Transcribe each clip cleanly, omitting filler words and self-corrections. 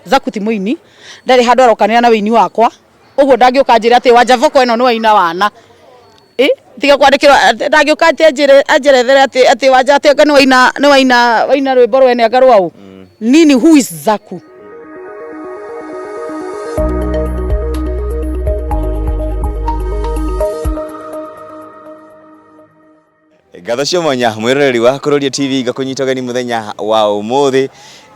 Zaku ti mũini, ndarĩ handũ arokanĩra na wĩini wakwa, ũguo ndangĩũka anjĩre atĩ Wanja vocal ĩno nĩ waina wana. Ĩ tiga kwandĩkĩrwo ndangĩũka atĩ anjĩre anjerethere atĩ atĩ Wanja atĩ anga nĩ waina nĩ waina waina rwĩmbo rwene anga rwaũ. Nini who is Zaku? Ngatho cia mwanya mwiroreri wa Kuroria TV ngakũnyita ũgeni mũthenya wa ũmũthĩ.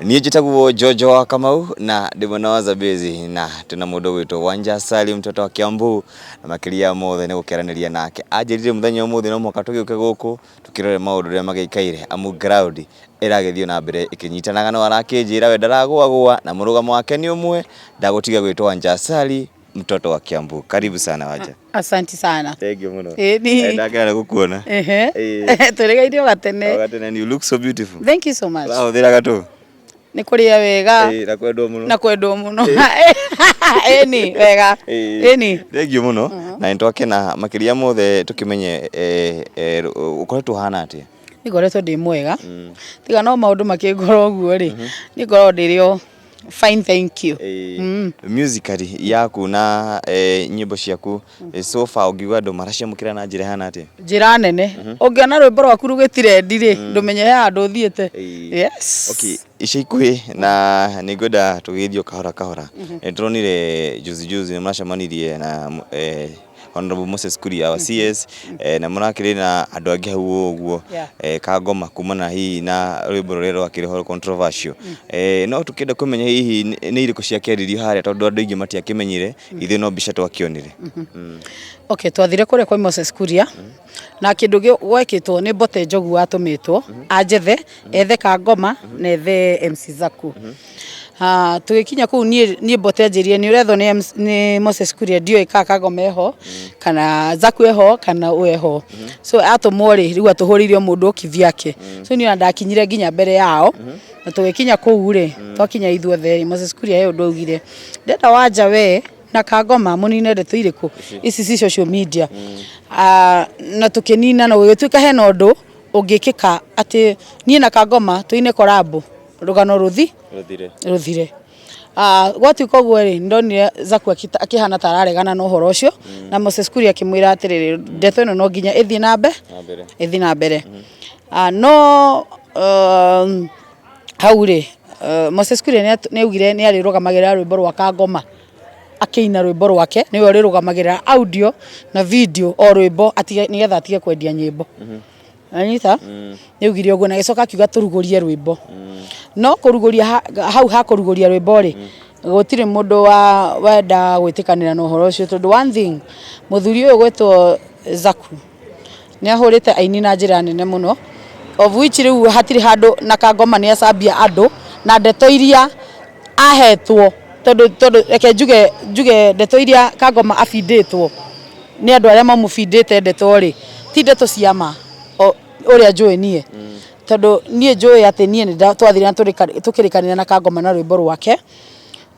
Niĩ njĩtagwo Jojo wa Kamau na ndĩ mwena wa Zambezi na twĩna mũndũ ũgwĩtwo Wanja Salim mtoto wa Kiambu na makĩria mothe nĩ gũkĩaranĩria nake. Anjĩrire mũthenya ũmũthĩ no mũhaka tũgĩũke gũkũ tũkĩrore maũndũ ũrĩa magĩikaire amu ground ĩragĩthiĩ na mbere ĩkĩnyitanaga no arakĩnjĩra we ndaragũagũa na mũrũgamo wake nĩ ũmwe ndagũtiga gwĩtwo Wanja Sali mtoto wa Kiambu. Karibu sana Wanja. Asanti sana. Thank you muno. Ĩni. Eh, ndakena nĩ gũkuona. Ehe. Ĩĩ. Tũrĩgaire o gatene. O gatene and you look so beautiful. Thank you so much. Ũrahũthĩra gatũ? Nĩ kũrĩa wega. Ĩĩ, na kwendwo mũno. Na kwendwo mũno. Ĩni, wega. Ĩĩ. Ĩni. Thank you mũno. Na nĩ twakena makĩria mothe tũkĩmenye eh, eh, ũkoretwo ũhana atĩa? Niĩ ngoretwo ndĩ mwega. Tiga no maũndũ makĩngora ũguo rĩ, niĩ ngoragwo ndĩrĩ o fine thank you. Ĩĩ. Musically yaku na eh, nyĩmbo ciaku eh, so far ũngiuga andũ maraciamũkĩra na njĩra ĩhana atĩa? Njĩra nene. Ũngĩona rwĩmbo rwaku rũgĩtirendi rĩ, ndũmenye he handũ ũthiĩte. Ĩĩ. Yes. Okay, ica ikuhĩ na nĩ ngwenda tũgĩthiĩ o kahora kahora. Nĩ tũronire juzi juzi nĩ mũracemanirie na eh, Honorable Moses Kuria wa CS eh, na mũrakĩrĩ na andũ angĩ hau ũguo Yeah. eh, Kangoma kumana hihi na rwĩmbo rũrĩa rwakĩrĩ ho controversial. Eh, no tũkĩenda kũmenya hihi nĩ nĩ irĩkũ ciakĩaririo harĩa tondũ andũ aingĩ matiakĩmenyire ithuĩ no mbica twakĩonire. Okay, twathire kũrĩa kwa Moses Kuria na kĩndũ gwekĩtwo nĩ Mbote Njogu watũmĩtwo anjethe ethe Kangoma na ethe MC Zaku. Ah, tũgĩkinya kũu niĩ niĩ Mbote anjĩrire nĩ ũrethwo nĩ MC nĩ Moses Kuria ndiũĩ kana Kangoma eho kana Zaku eho kana ũ eho. So atũmwo rĩ rĩu atũhũrĩire o mũndũ kivyake. So niĩ ona ndakinyire nginya mbere yao na tũgĩkinya kũu rĩ twakinya ithuothe rĩ Moses Kuria he ũndũ augire ndenda Wanja we na Kangoma mũnine ndeto irĩkũ ici ci social media. Ah, na tũkĩnina na gũgĩtuĩka hena ũndũ ũngĩkĩka atĩ niĩ na Kangoma tũine collab rũgano rũthi Rũthire. rũthire. Ah, gwatuĩka ũguo rĩ ndonire Zaku akĩhana ta araregana na ũhoro ũcio na Moses Kuria akĩmwĩra atĩrĩrĩ ndeto ĩno no nginya ĩthiĩ na mbere Na mbere. ĩthiĩ na mbere. Ah, no hau rĩ Moses Kuria nĩ augire nĩ arĩrũgamagĩrĩra rwĩmbo rwa Kangoma akĩina rwĩmbo rwake nĩwe ũrĩrũgamagĩrĩra audio na video o rwĩmbo atige nĩgetha atige kwendia nyĩmbo. Wanyita? Nĩ augire ũguo na agĩcoka akiuga tũrugũrie rwĩmbo. No kũrugũria hau ha kũrugũria rwĩmbo rĩ, gũtirĩ mũndũ wa wenda gwĩtĩkanĩra na ũhoro ũcio tondũ one thing mũthuri ũyũ ũgwĩtwo Zaku nĩ ahũrĩte aini na njĩra nene mũno of which rĩu hatirĩ handũ na Kangoma nĩ acambia andũ na ndeto iria ahetwo tondũ tondũ reke njuge njuge ndeto iria Kangoma abindĩtwo nĩ andũ arĩa mamũbindĩte ndeto rĩ ti ndeto cia ma ũrĩa njũĩ niĩ tondũ niĩ njũĩ atĩ niĩ nĩ twathire na tũkĩrĩkanĩra na Kangoma na rwĩmbo rwake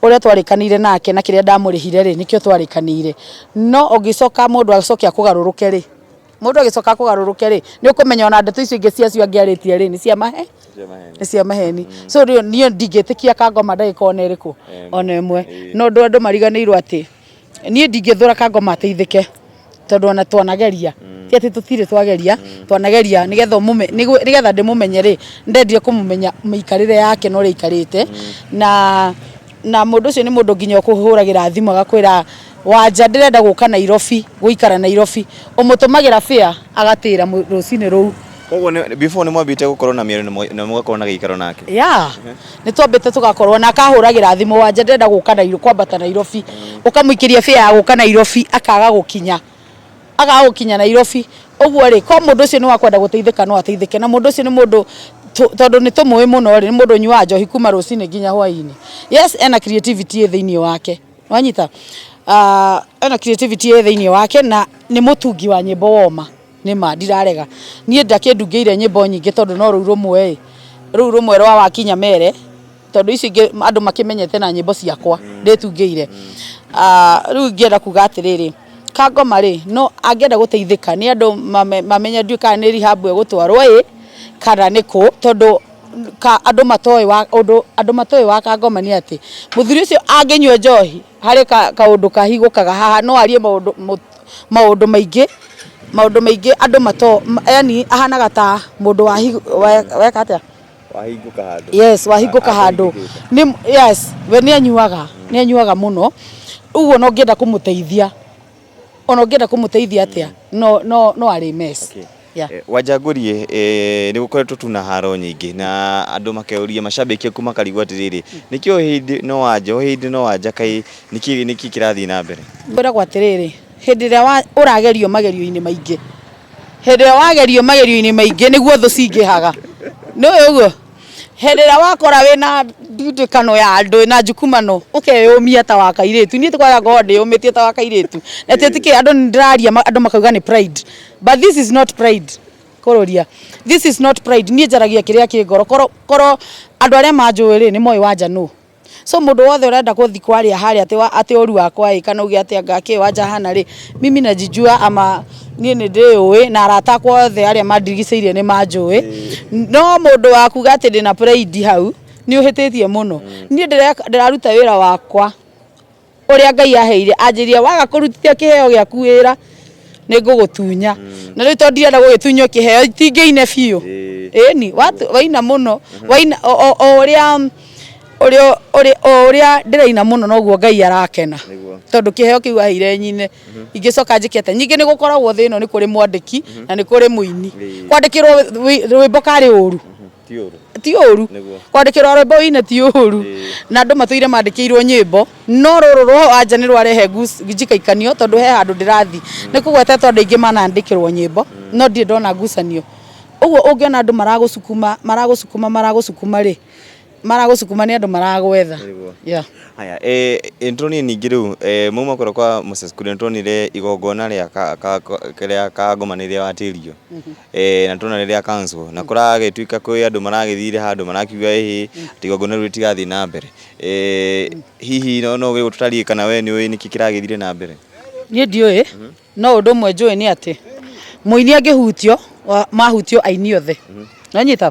ũrĩa twarĩkanĩire nake na kĩrĩa ndamũrĩhire rĩ nĩkĩo twarĩkanĩire no ũngĩcoka mũndũ acoke akũgarũrũke rĩ mũndũ agĩcoka akũgarũrũke rĩ nĩ ũkũmenya ona ndeto icio ingĩ cia acio angĩ arĩtie rĩ nĩ cia mahe nĩ cia maheni so rĩu niĩ ndingĩtĩkia Kangoma ndagĩka ona ĩrĩkũ ona ĩmwe no ũndũ andũ mariganĩirwo atĩ niĩ ndingĩthũra Kangoma ateithĩke tondũ ona twanageria ti atĩ tũtirĩ twageria twanageria nĩgetha ũmũme nĩgetha ndĩmũmenye rĩ ndendire kũmũmenya mĩikarĩre yake na ũrĩa aikarĩte na na mũndũ ũcio nĩ mũndũ nginya ũkũhũragĩra thimũ agakwĩra Wanja ndĩrenda gũka Nairobi gũikara Nairobi ũmũtũmagĩra fare agatĩra rũcinĩ rũu. Koguo before nĩ mwambĩte gũkorwo na mĩario na mũgakorwo na gĩikaro nake? Yeah, nĩ twambĩte tũgakorwo na akahũragĩra thimũ Wanja ndĩrenda gũka Nairobi kwambata Nairobi ũkamũikĩria fare ya gũka Nairobi akaga gũkinya akaga gũkinya Nairobi ũguo rĩ ko mũndũ ũcio nĩ wa kwenda gũteithĩka no ateithĩke na mũndũ ũcio nĩ mũndũ tondũ nĩ tũmũĩ mũno rĩ nĩ mũndũ ũnyuaga njohi kuma rũcinĩ nginya hwainĩ yes ena creativity ĩ thĩinĩ wake wanyita uh, ena creativity ĩ thĩinĩ wake na nĩ mũtungi wa nyĩmbo woma nĩ ma ndirarega niĩ ndakĩndungĩire nyĩmbo nyingĩ tondũ no rũu rũmwe ĩ rũu rũmwe rwa wakinya mere tondũ icio ingĩ andũ makĩmenyete na nyĩmbo ciakwa ndĩtungĩire. Ah, rĩu ingĩenda kuga atĩrĩrĩ, Kangoma rĩ, no angĩenda gũteithĩka nĩ andũ mamenye ndiũĩ kana nĩ rehab egũtwarwo ĩ, kana nĩ kũ, tondũ Ka andũ matoĩ wa ũndũ andũ matoĩ wa Kangoma nĩ atĩ mũthuri ũcio angĩnyua njohi harĩ kaũndũ kahigũkaga haha, no arie maũndũ maũndũ maingĩ, maũndũ maingĩ andũ mato, yani ahanaga ta mũndũ weka atĩa? Wahingũka handũ. Yes, wahingũka handũ. Nĩ yes, we nĩ anyuaga, nĩ anyuaga mũno. Ũguo no ngĩenda kũmũteithia, ona ũngĩenda kũmũteithia atĩa, no no no arĩ mess. Okay. Yeah. Wanja Ngũriĩ, nĩ gũkoretwo tu na haro nyingĩ na andũ makeuria, macambĩki aku makarigwo atĩrĩrĩ, nĩkĩ o hĩndĩ no Wanja, o hĩndĩ no Wanja, kaĩ nĩkĩ kĩrathiĩ na mbere? Kwĩragwo atĩrĩrĩ, hĩndĩ ĩrĩa ũragerio magerio-inĩ maingĩ, hĩndĩ ĩrĩa wagerio magerio-inĩ maingĩ nĩguo thũ cingĩhaga, nĩũĩ ũguo? Hĩndĩ ĩrĩa wakora wĩna ndindĩkano ya andũ, wĩna njukumano, ũkeyũmia ta wa kairĩtu. Niĩ ti kwaga ngoragwo ndĩyũmĩtie ta wa kairĩtu. Na ti andũ nĩ ndĩraria andũ makauga nĩ pride. But this is not pride. Kũrũria. This is not pride. Niĩ njaragia kĩrĩa kĩ ngoro. Korwo korwo andũ arĩa manjũĩ rĩ, nĩ moĩ Wanja nũ. So mũndũ wothe ũrenda gũthiĩ kwaria harĩa atĩ atĩ ũru wakwa ĩ, kana uge atĩ anga kĩ Wanja ahana rĩ, mimi najijua ama niĩ nĩ ndĩyũĩ na arata akwa othe arĩa mandirigicĩirie nĩ manjũĩ. No mũndũ wa kuga atĩ ndĩna pride hau, nĩ ũhĩtĩtie mũno. Niĩ ndĩraruta wĩra wakwa ũrĩa Ngai aheire, anjĩrire waga kũrutithia kĩheo gĩaku wĩra nĩ ngũgũtunya. Na rĩu tondũ ndirenda gũgĩtunywo kĩheo itingĩine biũ. Ĩni, waina mũno, waina o ũrĩa ũrĩa o ũrĩa ndĩraina mũno noguo Ngai arakena. Tondũ kĩheo kĩu aheire nyine. Ingĩcoka njĩke atĩa? Ningĩ nĩ gũkoragwo thĩ ĩno nĩ kũrĩ mwandĩki na nĩ kũrĩ mũini. Kwandĩkĩrwo rwĩmbo karĩ ũru? Ti ũru. Kwandĩkĩrwo rwĩmbo wĩine ti ũru. Na andũ matũire mandĩkĩirwo nyĩmbo, no rũrũ rwa Wanja nĩ rwarehe njikaikanio tondũ he handũ ndĩrathiĩ. Nĩ kũgwetetwo andũ aingĩ manandĩkĩrwo nyĩmbo, no ndirĩ ndona ngucanio. Ũguo ũngĩona andũ maragũcukuma, maragũcukuma, maragũcukuma rĩ, maragũcukuma nĩ andũ maragwetha. Yeah. Haya, nĩtũronire ningĩ rĩu mauma kũrĩa kwa Moses Kuria, nĩtũronire igongona rĩa rĩa Kangoma rĩrĩa watĩrio, na tũrona rĩrĩa cancel, na kũragĩtuĩka kwĩ andũ maragĩthire handũ marakiuga ĩhĩ, atĩ igongona rĩu rĩtigathiĩ na mbere. Hihi no ũgĩtũtarĩrie kana we nĩ ũĩ nĩkĩ kĩragĩthire na mbere? Niĩ ndiũĩ, no ũndũ ũmwe njũĩ nĩ atĩ mũini angĩhutio, mahutio aini othe. Nĩwanyita?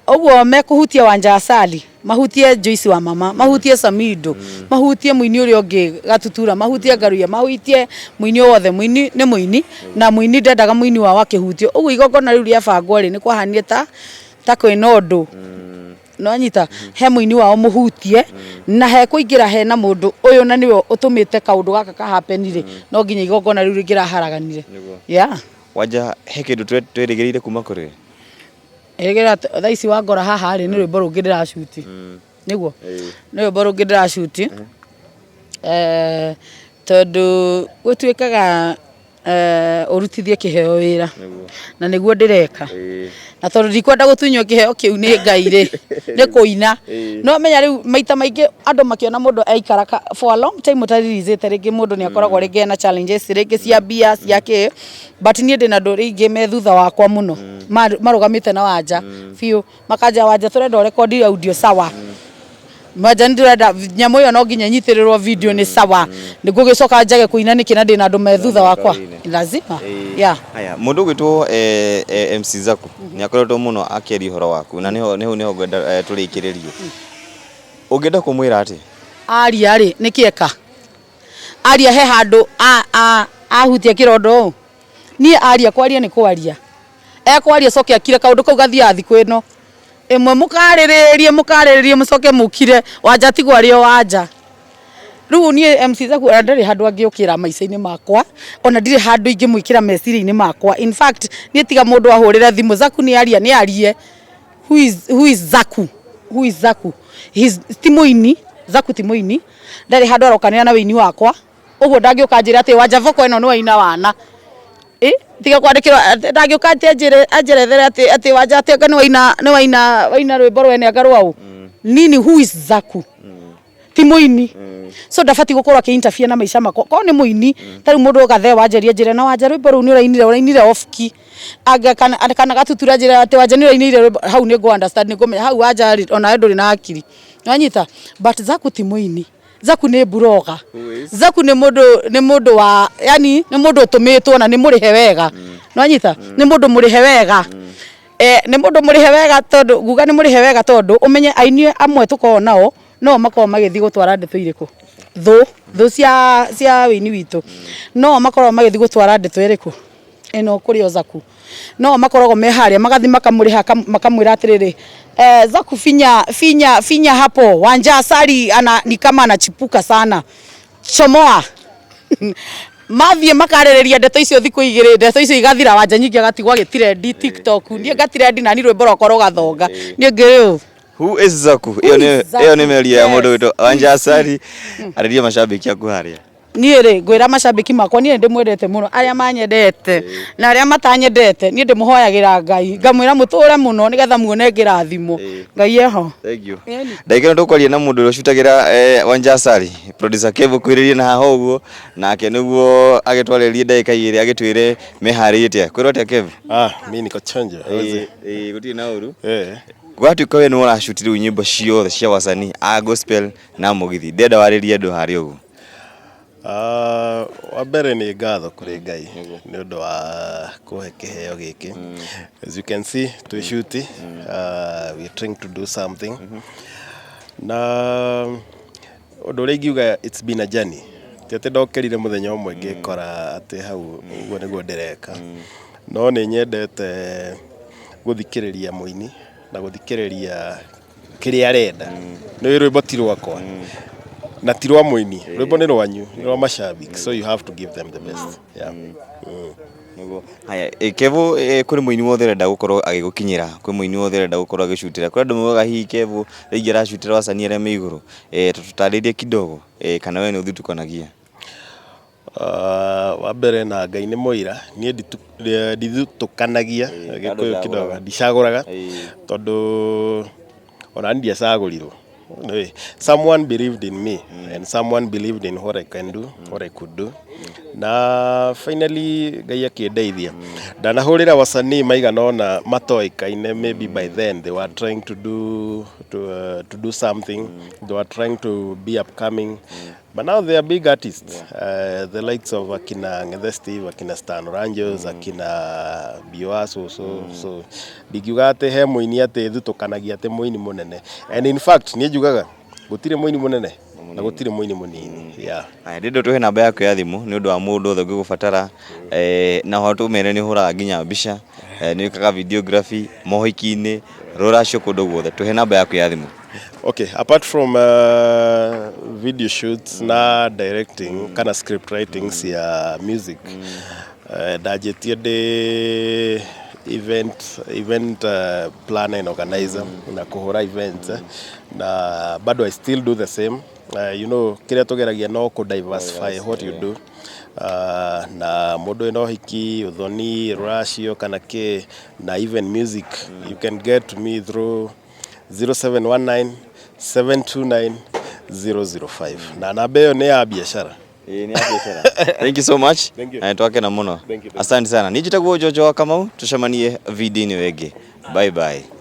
Ũguo mekũhutia Wanja Asali, mahutie Joyce wa Mama, mahutie Samido, mahutie mũini ũrĩa ũngĩ Gatutura, mahutie Ngaruiya, mahutie mũini o wothe. Mũini nĩ mũini na mũini ndendaga mũini wao akĩhutio. Ũguo igongona rĩu rĩabangwo rĩ, nĩ kwahanire ta ta kwĩna ũndũ. Nĩwanyita? He mũini wao mũhutie na hekũingĩra hena mũndũ ũyũ na nĩwe ũtũmĩte kaũndũ gaka ka happen rĩ, no nginya igongona rĩu rĩngĩraharaganire. Yeah. Wanja, he kĩndũ twĩrĩgĩrĩire kuma kũrĩ we? Ĩgĩra thaa ici wangora haha rĩ, nĩ rwĩmbo rũngĩ ndĩracuti. Nĩguo? Nĩ rwĩmbo rũngĩ ndĩracuti. Tondũ gũtuĩkaga ũrutithie kĩheo wĩra. Na nĩguo ndĩreka. Na tondũ ndikwenda gũtunywo kĩheo kĩu nĩ Ngai rĩ, nĩ kũina. No menya rĩu maita maingĩ andũ makĩona mũndũ aikara for a long time ũtaririithĩte, rĩngĩ mũndũ nĩ akoragwo rĩngĩ ena challenges, rĩngĩ cia mbia, cia kĩ. But niĩ ndĩna andũ aingĩ me thutha wakwa mũno, marũgamĩte na Wanja biũ, makanjĩra Wanja tũrenda ũrekondi audio sawa. Wanja nĩ ndĩrenda nyamũ ĩyo no nginya ĩnyitĩrĩrwo video nĩ sawa. Ngũgĩcoka njage kũina nĩkĩ na ndĩna andũ me thutha wakwa? Lazima. Yeah. Haya, mũndũ ũgwĩtwo MC Zaku nĩ akoretwo mũno akĩaria ũhoro waku na nĩho nĩho nĩho ngwenda tũrĩkĩrĩrie. Ũngĩenda kũmwĩra atĩa? Aria rĩ, nĩkĩ eka? Aria he handũ ahutia kĩronda ũũ? Niĩ aria kwaria nĩ kwaria. Ekwaria acoke akire, kaũndũ kau gathiaga thikũ ĩno. Ĩmwe mũkarĩrĩrie mũkarĩrĩrie mũcoke mũkire, Wanja atigwo arĩ o Wanja. Rĩu niĩ MC Zaku ona ndarĩ handũ angĩũkĩra maica-inĩ makwa, ona ndirĩ handũ ingĩmwĩkĩra meciria-inĩ makwa. In fact, niĩ tiga mũndũ ahũrĩre thimũ, Zaku nĩ aria, nĩ arie. Who is Zaku? Who is Zaku? He's, ti mũini, Zaku ti mũini. Ndarĩ handũ arokanĩra na wĩini wakwa. Ũguo ndangĩũka anjĩre atĩ Wanja vocal ĩno nĩ waina wana. Ĩ, tiga kwandĩkĩrwo, ndangĩũka atĩ anjĩre anjerethere atĩ atĩ Wanja atĩ anga nĩ waina nĩ waina waina rwĩmbo rwene anga rwaũ. Nini, who is Zaku? Ti mũini. So ndabatiĩ gũkorwo akĩ interfere na maica makwa. Korwo nĩ mũini, ta rĩu mũndũ gathe wanjeria anjĩre na Wanja rwĩmbo rũu nĩ ũrainire, ũrainire off key. Anga kana kana Gatutura anjĩre atĩ Wanja nĩ ũrainire rwĩmbo, hau nĩ ngũ understand, nĩ ngũmenya hau Wanja rĩ, onawe ndũrĩ na hakiri. Nĩwanyita? But Zaku ti mũini. Zaku nĩ blogger. Zaku nĩ mũndũ nĩ mũndũ wa yani nĩ mũndũ ũtũmĩtwo na nĩ mũrĩhe wega. Nĩwanyita? Nĩ mũndũ mũrĩhe wega. Nĩ mũndũ mũrĩhe wega tondũ nguga nĩ mũrĩhe wega tondũ ũmenye aini amwe tũkoragwo nao no makoragwo magĩthiĩ gũtwara ndeto irĩkũ thũ thũ cia wĩini witũ, no makoragwo magĩthiĩ gũtwara ndeto ĩrĩkũ ĩno kũrĩ o Zaku, no makoragwo me harĩa magathiĩ makamũrĩha makamwĩra atĩrĩrĩ, Zaku, finya finya finya hapo, Wanja Asali ana ni kama anachipuka sana, chomoa. Mathiĩ makarĩrĩria ndeto icio thikũ 2, ndeto icio igathira, Wanja nyingĩ agatigwo agĩtirendi TikTok, niĩ ngatirendi nani rwĩmbo rwakwa rũgathonga, niĩ ngĩrĩ. Who is Zaku? Ĩyo nĩ mĩario ya mũndũ wĩtwo Wanja Asali. Arĩria macambĩki aku harĩa. Niĩ rĩ, ngwĩra macambĩki makwa niĩ ndĩmwendete mũno, arĩa manyendete na arĩa matanyendete, niĩ ndĩmũhoyagĩra Ngai ngamwĩra mũtũre mũno nĩgetha muone ngĩrathimwo. Ngai eho. Thank you. Ndagĩka ĩno tũkwaria na mũndũ ũrĩa ũcutagĩra Wanja Asali, producer Kevo, kwĩrĩrie na haha ũguo nake nĩguo agĩtwarĩrie ndagĩka 2 agĩtwĩre meharĩirie atĩa. Kwĩrwo atĩa, Kevo? Ah, mi niko chonjo. Ĩĩ, gũtirĩ na ũru. Gwatuĩka we nĩwe ũracuti rĩu nyĩmbo ciothe cia wasanii a gospel na mũgithi, ndĩrenda warĩrie andũ harĩa ũguo. Ah, wa mbere nĩ ngatho kũrĩ Ngai nĩ ũndũ wa kũhe kĩheo gĩkĩ. As you can see, twĩ shoot, we are trying to do something. Na ũndũ ũrĩa ingiuga, it's been a journey. Ti atĩ ndokĩrire mũthenya ũmwe ngĩkora atĩ hau ũguo nĩguo ndĩreka. No nĩ nyendete gũthikĩrĩria mũini na gũthikĩrĩria kĩrĩa arenda. Nĩ rwĩmbo ti rwakwa na ti rwa mũini, rwĩmbo nĩ rwanyu, nĩ rwa mashabiki, so you have to give them the best, yeah. Nĩguo. Haya, Kevo, kũrĩ mũini wothe ũrenda gũkorwo agĩgũkinyĩra, kwĩ mũini wothe ũrenda gũkorwo agĩcutĩra, kwĩ andũ maugaga hihi Kevo rĩngĩ aracutĩra wasanii arĩa me igũrũ, tũtarĩrie kidogo, kana we nĩ ũthutukanagia? Wa mbere, na Ngai nĩ mũira, niĩ ndithutũkanagia. Gĩkũyũ kidogo, ndicagũraga tondũ ona niĩ ndiacagũrirwo. Someone believed in me and someone believed in what I can do, what I could do, na finally Ngai akĩndeithia. Ndanahũrĩra wasanii maigana ũna matoĩkaine. Maybe by then they were trying to do something, they were trying to be upcoming, but now they are big artists, the likes of akina Ngethe Steve, akina Stan Oranges, akina Bioaso. So ndingiuga atĩ he mũini atĩ thutũkanagia atĩ mũini mũnene, and in fact niĩ njugaga gũtirĩ mũini mũnene na gũtirĩ mũini mũnini, yeah. Haya, ndĩrenda ũtũhe namba yaku ya thimũ nĩ ũndũ wa mũndũ wothe ũngĩgũbatara, na ho tũmere nĩ ũhũraga nginya mbica, nĩ wĩkaga videography mohiki-inĩ, rũracio, kũndũ guothe. Tũhe namba yaku ya thimũ. Okay, apart from video shoots na directing kana script writing cia music, ndanjĩtie ndĩ event planner and organizer na kũhũra events, na bado I still do the same. Kĩrĩa tũgeragia no kũ diversify what you do, na mũndũ wĩna ũhiki, ũthoni, rũracio kana kĩ, na even music, you can get to me through 0719 729 005, na namba ĩyo nĩ ya biacara. Ĩĩ, nĩ ya biacara. Thank you so much. Thank you. Na twakena mũno. Thank you, thank you. Asante sana. Niĩ njĩtagwo Jojo wa Kamau, tũcemanie video-inĩ ĩyo ĩngĩ. Bye bye.